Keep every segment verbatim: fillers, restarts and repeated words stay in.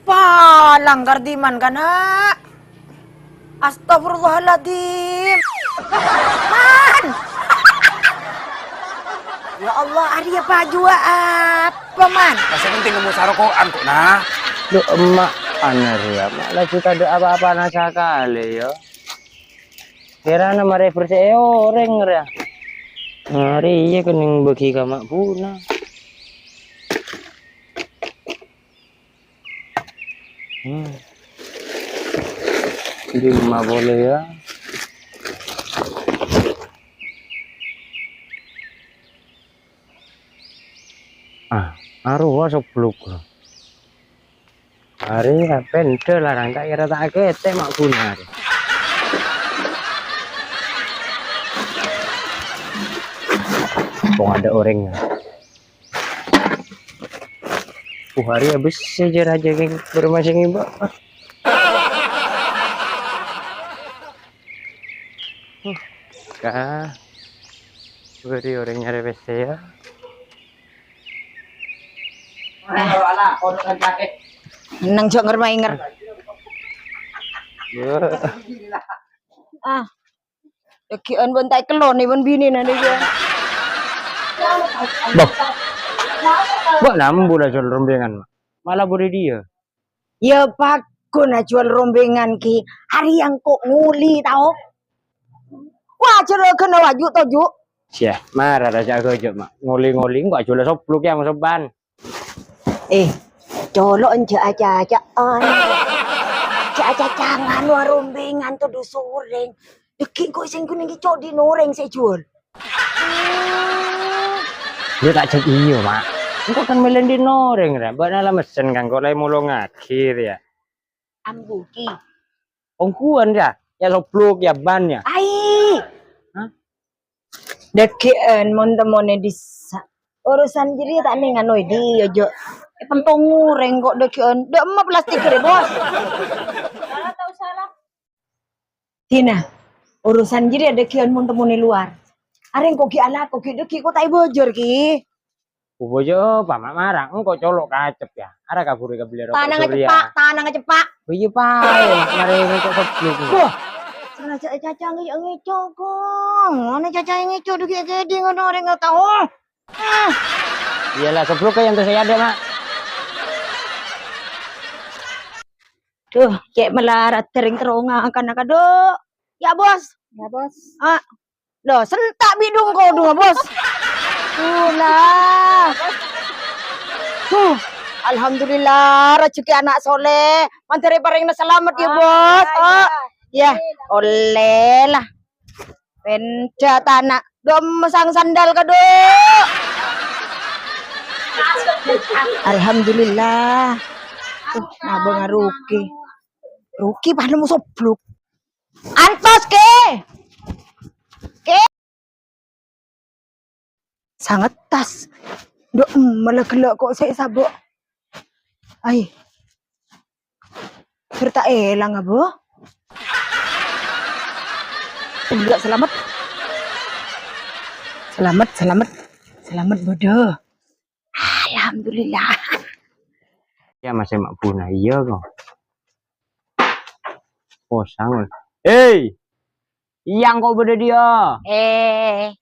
Palang kardimman kana'. Astagfirullahaladzim. Man! Ya Allah, arèya bhâjhua apa, Man? Sè penting ngomong saroko'an kok, nah. Duh, emma' anèr ya, ma' laju tadâ' apa-apana sakalè ya. Kèrana marè bersè'è orèng rèya. Arèya kennèng bâgi ka ma' buna. Hmm. Dimma polè ya? Ah, arowa soblok. Arèya pendhâ larang ta' kèra ta' akètè ma' buna arè. Kok ada orèng ya? Uh, hari habis saja raja geng bermasing ibu. Huh, ka. Beri orang nyari peste ya. Nang jok ngermai nger. Ya. Ah. Dhâggi'ân bân ta' èkellonè bân binèna nèka. Boh. Mbok nambu la jhuwâl rombèngan, Ma'. Malah budi dia. Ya, paggun ajhuwâl rombèngan, Ki. Arèya engko' ngolè, tao. Wah, jhârâghân waju, toju'. Syah, mara raja aghâjâ', Ma'. Ngolè-ngolè, engko' ajhuwâl soblok ya, ma' sobbhân. Eh, colo' jhâ' acaca'an. Jhâ' acacangan, wa rombèngan todus orèng. Dhâggi' engko' sèngko' nèng kèco' dhi' orèng sè jhuwâl. Iyâ ta' jhât iyâ, Ma'. Engko' kan mèlè dhi' orèng, ra. Bâ'na la messen kan engko' la èmolongaghi, rèya. Ambu, Ki. Ongghuwân, ya? Ya soblok, ya ban, ya. Ai. Hah? Dhâggi'ân mon-temmonè dissa'. Urusan jârèya ta' nèng ano è dhi', ya, Jo. Èpentong orèng kok dhâggi'ân. Dâ' emma plastik rè, Bos. Salah tao salah. Dina, urusan jârèya dhâggi'ân mon-temmonè lowar. Arèng kok ghi' alako, ghi' dhâggi' kok ta' èbâjâr, Ki. Èbâjâr apa, Ma', mara engko' colo' kacep, ya. Ara kabhuru kabellè roko' Tanang Surya. Ceppa', tanang ceppa'. Oh, iyâ, paè, Ma', marè ngèco' soblok. Wah, sanajan caca ngèco', ngèco', kong. Ana caca ngèco' dhâggi' kèdhing ana orèng tao. Ah. Iyâ la, soblok ka'ènto sè ada, Ma'. Duh, cè' malarat dârèng terro ngakan, kadhu. Ya, Bos. Ya, Bos. Ah. Loh, senta' bi' dhungko dhuwâ, Bos. Duh, la. Duh, alhamdulillah, rejeki ana' soleh. Mandhâr èparèngana salamet, ya, Bos. Ah, oh. Iya. Ollè la. Pendhâ tana', dom masang sandal kadhu. Alhamdulillah. Tuh, nabung rugi. Rugi pas nemu soblok. Antos, Ki. Ki. Sangetas. Nduk, malah gellâ' kok sè sabo'. Ai. Sèr ta' èlang, Abo? Enggak, selamat. Selamat, selamat. Selamat, bodoh. Alhamdulillah. Ya, masih mak buna, iya, kok. Posang, weh. Hei! Iyâ, engko' bâdâ diyâ. Eh.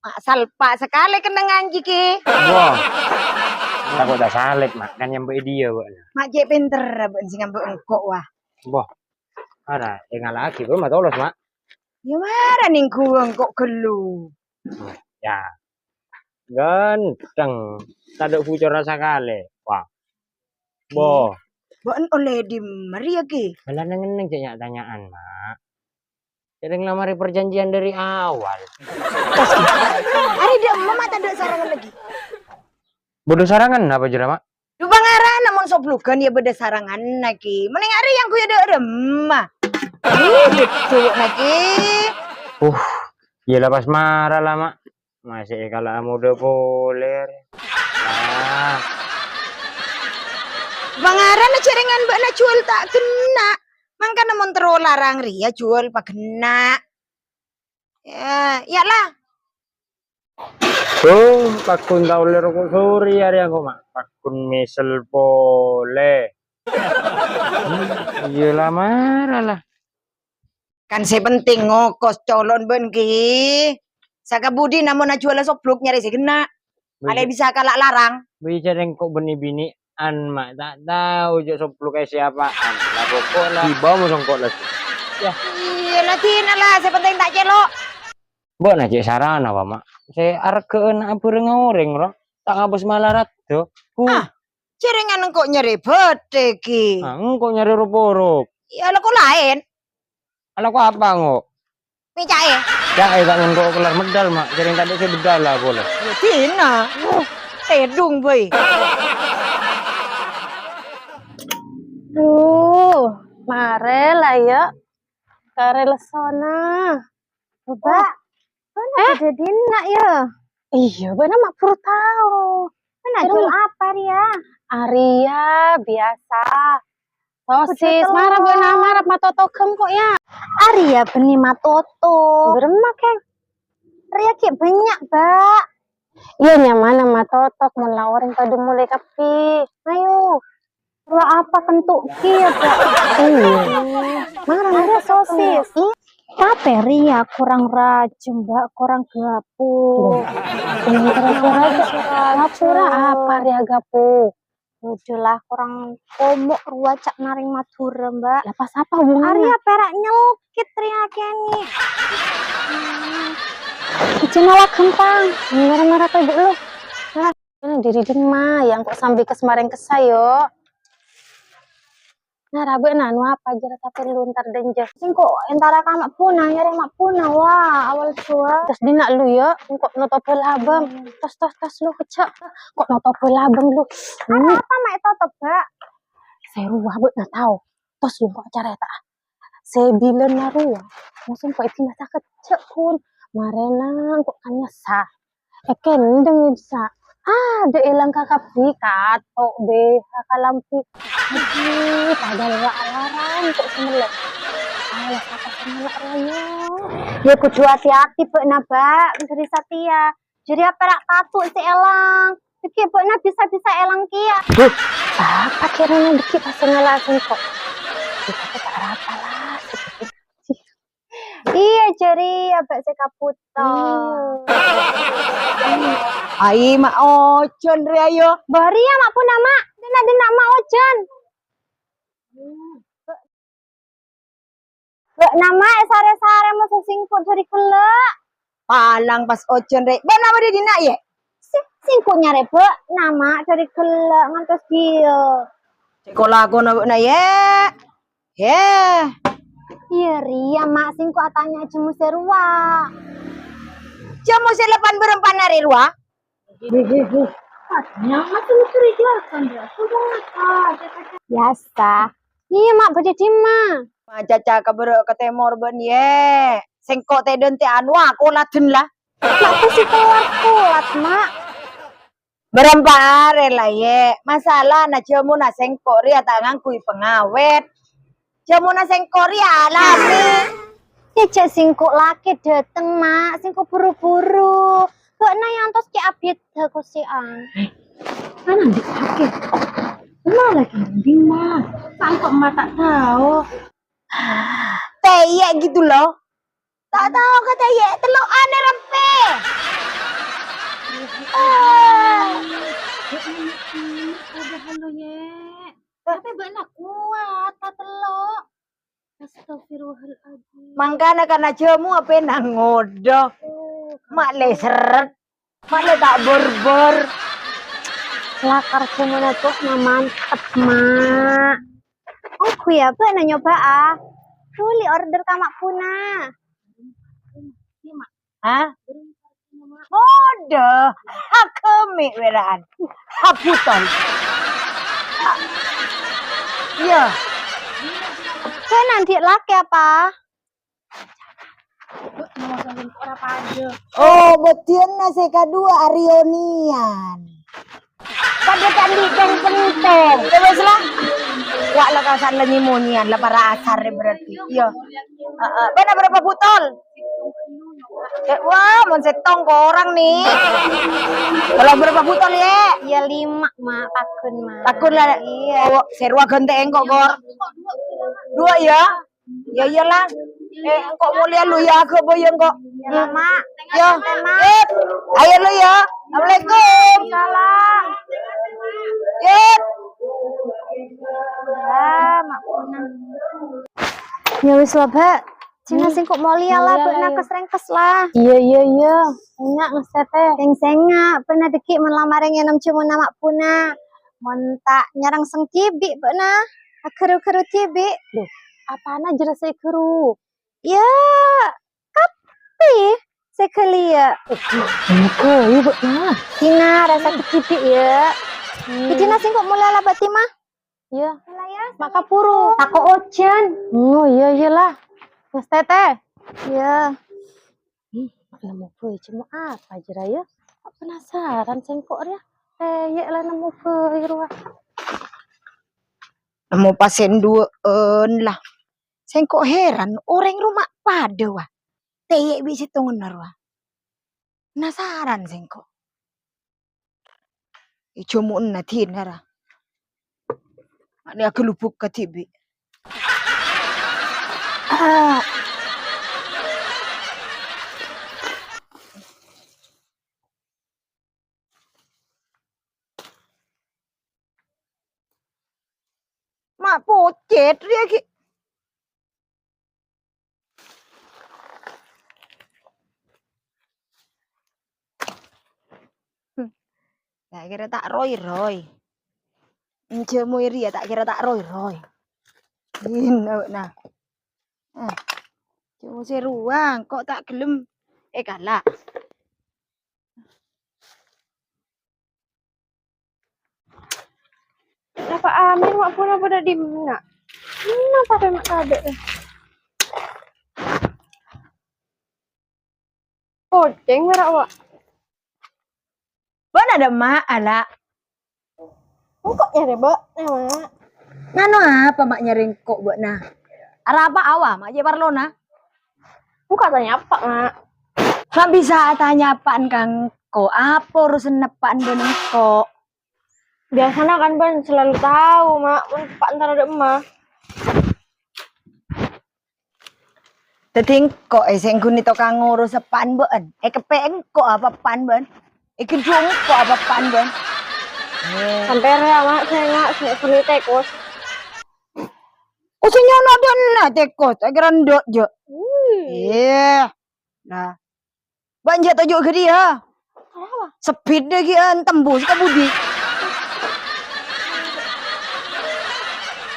Mak salpa' sakalè kennengngan jiyâ, Ki. Wah. Tako' ta' salèp, Mak. Kan nyambâ'â diyâ, bâ'na. Mak cè' pènterra bâ'na sè ngambâ' engko', wah. Wah. Ara, èngala'aghi, Bro, matolos, Mak. Yâ, mara nèng ghuwâ engko' ghâllu. Yâ. Ganteng. Tadâ' bucorra sakalè. Wah. Bo. Bâ'na ollè dimma rèya, Ki? Malah neng-enneng cè' nya'-tanya'an, Mak. Sèrèng la marè perjanjian dari awal. Arè dâ' emma ma' tadâ' sarangan lagi. Bâdâ sarangan apa jârèya, Mak? Lu pangarana mon soblogan ya bâdâ saranganna, Ki. Mending arè yang kuya dâ' remma. Ih, betul, Ki. Uh, iyâ la pas mara la, Mak. Masih kala amoda polè, arè. Ah. Pangarana jârèngan bâ'na jhuwâl ta' ghenna'. Mangkana mon terro larang rèya jhuwâl paghenna'. Yâ, yâ la. Oh, paggun tao lèro ko' sori arè engko', Ma'. Paggun mèsel polè. Iyâ la, mara la. Kan sè penting ngokos colo'na bâ'na ghi. Sakabudi namong ajuwâlâ sobluk nyarè sè ghenna'. Alè bisa kala' larang. Bisa rèng ko' bânnè binè'an, Ma', ta' tao jâ' sobluk è siapaan. La pokok la. Tiba mo songko' la. Yâ. Iyâ la, dina la, sè penting ta' cèlo'. Bâ'na cè' sarana, wa, Ma'. Sè arghâ'ân abhârengnga orèng, ro. Ta' ngabâs malarat, do. Huh. Ah, jârèngan engko' nyarè bâdâ, ghi. Ah, engko' nyarè rop-orop. Iyâ, la ko' laèn. Alako apa, ngo? Mè' ca'è. Ca'è ta' mon ko' kellar medal, Ma'. Jârèng tadâ' sè bedal la polè. Yâ, dina. Uh, tèdung, boy. Duh, marè la, yâ. Karè lessona. Ba', bâ'na bâdâ dinna', yâ? Iyâ, bâ'na ma' buru tao. Bâ'na jhuwâl apa rèya? Arèya biyasa. Sosis, mara bâ'na, mara matoto' engko', yâ. Arèya bânnè matoto'. Bârâmma, Kèng? Rèya ghi' bânnya', Ba'. Iyâ, nyamana matoto' mon la orèng padâ molè kabbhi. Ayo. Rowa apa kentu' kèya, Ba'? Iyâ. Mara, mara sosis. Tapè rèya korang rajâ, Ba', korang ghâbây. Ghâbây apa rèya ghâbây? Ghâbây. Ghâbây la, korang komo' rowa ca' narèng Madhurâ, Ba'. Lah, pas apa hubungannya? Arèya pèra' nyelkit rèya kènè'. Ijin la ghâmpang. Mara-mara ka ibu lu. Nah, diri dimma, yâ engko' sambi kes marèng kessa, yo. Nah, rabâ nanu apa jârâ tapè lu entar dânjâ. Sèngko' entara ka Ma' Puna, nyarè Ma' Puna, wa, awal jhuwâl. Terros dinna' lu, yâ, engko' notobhâ labâng. Tos, tos, tos, lu kejjhâ'. Engko' notobhâ labâng, lu. Arapa ma' ètotobhâ? Sè rowa bâ'na tao. Tos, lu engko' carèta. Sè bilân rowa, mosèm ko' èdina sakejjhâ', ghun. Marèna engko' kan nyessa. Èkèndhâng nyessa. Adâ' èlang kakabbhi, kato', bèha, kalambhi. Aduh, padahal wa' alarang engko' sè mellè. Alah, sapa sè mellè rowa? Yâ, kodhu ati-ati bâ'na, Ba', dhâri satèya. Jârèya pèra' tatu sè èlang. Dhâggi' bâ'na bisa-bisa èlang kèya. Duh, sapa kèra nèng dhâggi' pas sè ngala' sèngko'? Kita ta' rata la. Iyâ, jârèya, Ba', sè kabhuto. Iyâ. Ai, Ma' Ojon rè, ayo. Bâriyâ, Ma' Puna, Ma'. Dina-dina, Ma' Ojon. Bâ'na, Ma', èsarè-sarè moso sèngko' dhâri ghellâ'. Palang pas Ojon rè. Bâ'na bâdâ dinna', yâ? Sè-, sèngko' nyarè bâ'na, Ma', dhâri ghellâ' ngantos dhiyâ. Sèngko' lakona bâ'na, yâ? He. Iyâ rèya, Ma', sèngko' atanya jhâmo sè rowa. Jhâmo sè la pan-bârâmpan arè rowa? He, he, he. Nyama tuh mencurigakan, ya. Coba apa? Biyasa. Iyâ, Ma', bâdâ dimma? Ma' Caca ka bârâ' ka tèmor bân, yè. Sèngko' tèdhân tè anu, akoladhân la. Ma' bâsi kolat-kolat, Ma'. Bârâmpa arè la, yè. Masalana jhâmona sèngko' rèya ta' ngangghuy pengawet. Jhâmona sèngko' rèya alami. Yâ, jhâ' sèngko' lakè dâteng, Ma'. Sèngko' buru-buru. Bâ'na yâ antos cè' abit dâ' kosè'an. Eh, ana ndi' lakè? Emma lagi ndi', Ma'? Sèngko' ma' ta' tao. Tèyè' gitu, lo. Ta' tao ka tèyè', tello'an è rampè. Ah. Padahal lo, yè. Tapè bâ'na kowat, ta' tello'. Astagfirullahaladzim. Mangkana kana jhâmo apè nang ngodâ. Oh, ma' lè sèrrèt, ma' lè ta' bârbâr. Lakar jhâmona bâ'na mantep, Ma'. Ongghu yâ bâ'na nyoba'a. Dhuli order ka Ma' Puna. Hah? Ngodâ, hakemi' wèra'an. Habutol. Iyâ. Bâ'na andi' lakè apa? Oh, bâdhiyânna sè kaduwâ arèya onèyan. Padâ ta' andi' sè pentèng. Yâ wes la. Wa' la kasan la nyè-monyèyan, la para asar berarti. Iyâ. Heeh. Bâ'na bârâmpa butol? Eh, wah, mon sèttong korang, nè. Kalau berapa botol, yâ? Iyâ, lima, Ma'. Paghun, Ma'. Paghun, la. Iyâ. Oh, sè rowa ghântè'è engko', Kor. Dua, yâ? Yâ, iyâ, la. Eh, engko' molèya lu, yâ, aghâbây engko'. Iyâ, Ma'. Yâ. Ma'. Yâ. Ayo lu, yâ. Assalamualaikum. Salam. Yâ. Yâ, Ma'. Yâ wis, la, Bâ'. Jhâ' sèngko' molèya, la, bâ'na kos-rèngkos, la. Iyâ, iyâ, iyâ. Sènga' ngastètè. Sèng-sènga', bâ'na dhâggi' mon la marè ngènom jhâmona ma' buna. Mon ta' nyarèngsèng dhibi' bâ'na, aghâru-ghâru dhibi'. Loh, apana jhâ' sè ghâru? Yâ, kabbhi sè ghâliyâ. Engko', yâ, bâ'na. Dina, rassa dhibi', yâ. Hmm. Dina sèngko' molèya, la, bâ'na. Iyâ. Maka buru. Tako' ojhân. Oh, iyâ, iyâ, la. Ngastètè. Iyâ. Hmm, nemmo bhâi cemmo apa jârèya? Kok penasaran sèngko' rèya. Tèyè' la nemmo bhâi rowa. Nemmo pasèn duwâ'ân la. Sèngko' heran, orèng roma padâ, wa. Tèyè' bi' sèttongnga rowa. Penasaran sèngko'. È jhâmowanna dina ra. Ane agalubuk kadhibi'. Ah. Ma' pocet rèya ghi'. Hmm. Ta' kèra ta' roy-roy. Enjâ' moy rèya ta' kèra ta' roy-roy. Ino, nah. Eh, jhâ' moy sè rowa, kok ta' ghellem èkala'. Napa Amin ma' pona padâ dimma? Napa pè ma' tadâ', eh? Kocèng mèra, wa. Bâ'na dâ' emma, Ala'? Engko' nyarè bâ'na, Ma'. Nano apa ma' nyarè engko' bâ'na? Arapa awa ma' cè' parlona? Engko' atanyapa, Ma'. Ma' bisa atanyapa'an ka engko'? Apa urusanna eppa'an bân engko'? Biasana kan bân selalu tao, Ma', mon eppa'an tara dâ' emma. Dhâddhi engko' è sè ngghun tokang ngurus eppa'an bâ'ân. Èkeppè' engko' apa eppa'an bâ'ân? Èghendhu' engko' apa eppa'an bâ'ân? Eh. Sampè' rèya, Ma', sè nga-, sè seni tekos. Oh, sè nyono dâ'enna tekos, ta' kèra endâ', jâ'. Hmm. Iyâ. Nah. Bâ'ân jâ' toju' ghâdhiyâ. Kenapa? Sebbhit dâ' ghi' èntembus ka budi.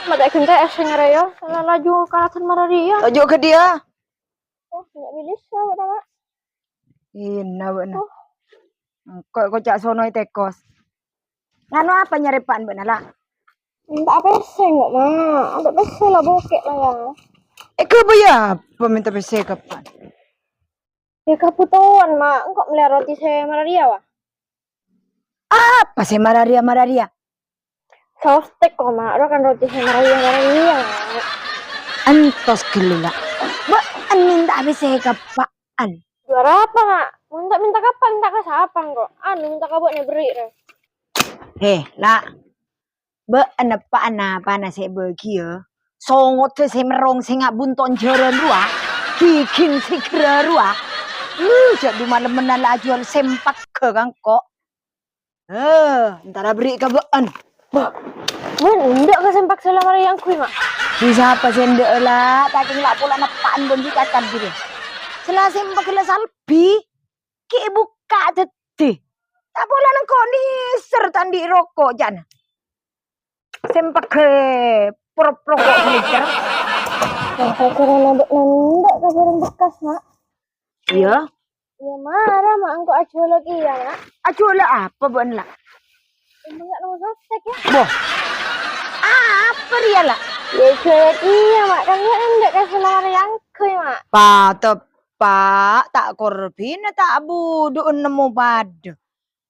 Ma' ta' ghentè' èssèng rèya, la laju kalasan mara rèya. Toju' ghâdhiyâ. Oh, nggak bisa, Pak, Pak. Ina, bâ'na. Oh. Engko' koca' sono ètekos. Nganu apa nyarè eppa'an bâ'na, La? Minta pèssè, kok, Ma'. Ada pèssè la bokè' la, ya. Èghâbây apa minta pèssè ka eppa'an? Ya, kabhutowan, Ma'. Engko' mellè roti sè mara rèya, wa. Apa sè mara rèya-mara rèya? Sostek, kok, Ma'. Ro kan roti sè mara rèya-mara rèya, Ma'. Entos ghâllu, La. Bâ'ân minta pèssè ka eppa'an. Juara apa, Ma'? Minta-minta ka eppa'an, minta ka sapa, kok? Anu, minta ka bâ'na berri', rè. He, La. Bâ'ân eppa'an apana sè èbâgiyâ? Songoddhâ sè merrong sè nga' bunto'en jhârân rowa, ghighina sè ghârâ rowa. Uh, jhâ' dumalemmanna la ajhuwâl sèmpagghâ ka engko'. Eh, entara berri' ka bâ'ân. Bâ, bâ'ân endâ' ka sèmpag sè la mara èyangghuy, Ma'? Bisa apa sè endâ', La? Cacèng la polana eppa'an bân si Cacat jârèya. Sè la sèmpag la salbi. Ghi' èbukka' dhâddhi. Ta' polana engko' nèser ta' andi' roko', ca'na. Sèmpagghâ pro-, roko' nèser. Wah, kira-kira bâ'na endâ' ka bârâng bekkas, Ma'? Iyâ. Iyâ, mara, Ma', engko' ajhuwâlâ kèya, Ma'. Ajhuwâlâ apa bâ'ân, La? Emang nggak nemu sostek, ya? Boh. Apa rèya, La? Ya, ajhuwâlâ kèya, Ma'. Kan bâ'ân endâ' ka sè la mara èyangghuy, Ma'. Patep. Pa', ta' korbhina ta' budhu'en nemmo padâ.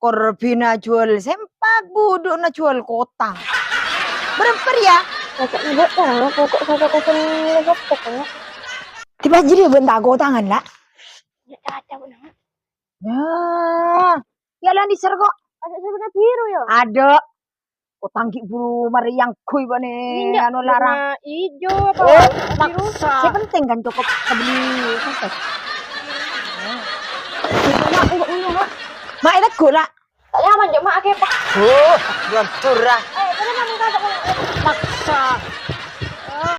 Korbhina ajhuwâl sèmpag, budhu'en ajhuwâl kotang. Bârâmpa rèya? Caca'na bâ'na, poko' sapa kosong nèka sopet, ya. Dibâjâri bâ'ân ta' kotangan, La. Ya, caca, Bu, Nang. Nah, ya, la, nèser kok. Ada sebenarnya biru, ya? Ada. Otang ghi' buru marè èangghuy, bâ'na. Iya, anu, larang. Warna ijo apa? Oh, biru? Sè penting kan cokop kebeli kertas. Mak, enggak, enggak, Mak. Mak, itu gula. Tak nyaman, Jok, Mak, akeh, Pak. Oh, bukan curah. Eh, bener, Mak, minta tolong. Maksa.